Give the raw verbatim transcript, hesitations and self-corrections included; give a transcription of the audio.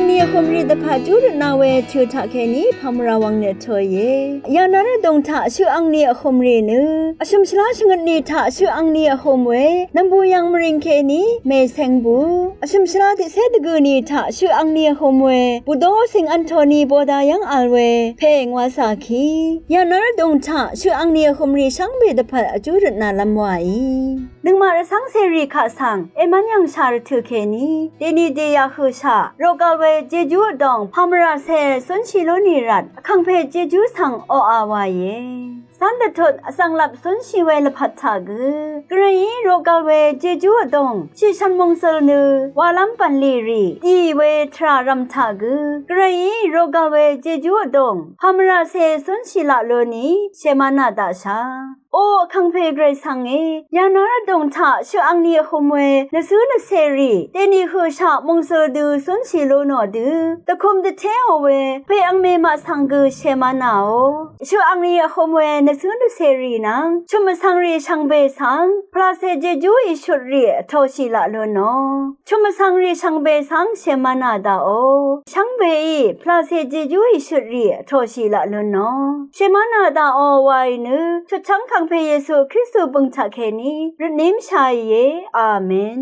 Ni vhø̄m rì dvpvt júrøtna we tø̄ taq kèní pamvrà wvng nø tø̄ íe. Yà nvr vdùng taq shøq angni vhø̄m rì nø vshø̀m shvlá shvngøt ni taq shøq angni vhø̄m we nv̀mbù yv̀ng mvrìng kèní mèseng bù vshø̀m shvlá tiqcé dvgø̀ ni taq shøq angni vhø̄m we bùdó sìng vntò ni boda yv́ng vl we pè ngwà zà kì. Yà nvr vdùng taq shøq angni vhø̄m rì shvngbe dvpvt vjúrøtna lv́m wàí. Nøngmaq rvcv́ng cèrì kaq svng èmv́n yv̀ngshà rvtø̀ kèní dèni dèyaq høqshaq roqgvl we jejú vdòng pamvrà cè zúnshì lú nì rvt vkàngpè jejú svng oqà wàìe. Cv́n dvtut vzv̀nglap zúnshì we lvpat taq gø gvrayí roqgvl we jejú vdòng shìshvn mòngzøl nø walv́m bv̀nlì rì dì we tvrà rv̀m taq gø gvrayí roqgvl we jejú vdòng pamvrà cè zúnshì laq lú nì shèmvnà daqshà. O vkàngpè gvray svng e, yà nvr vdùng taq shøq angni vhø̄m we nvcǿ nvcèrì dèni høqshaq mòngzøl dø zúnshì lú nò dø dvkùm dvtéò we pè angmè maq svng gø shèmvnàò. Shøq angni vhø̄m we nvcǿ nvcèrì nvng shø̀m vsvng rì shvngbe svng pvlacè jejú ìshøtrì vtòshì laq lú nò. Shø̀m vsvng rì shvngbe svng shèmvnà daqò. Shvngbeí pvlacè jejú ìshøtrì vtòshì laq lú nò. Shèmvnà daqò wàì nø shutchv́ng vkàngpè Yesu Kristu bø̀ng taq kèní rvtnímshàìe. Amen.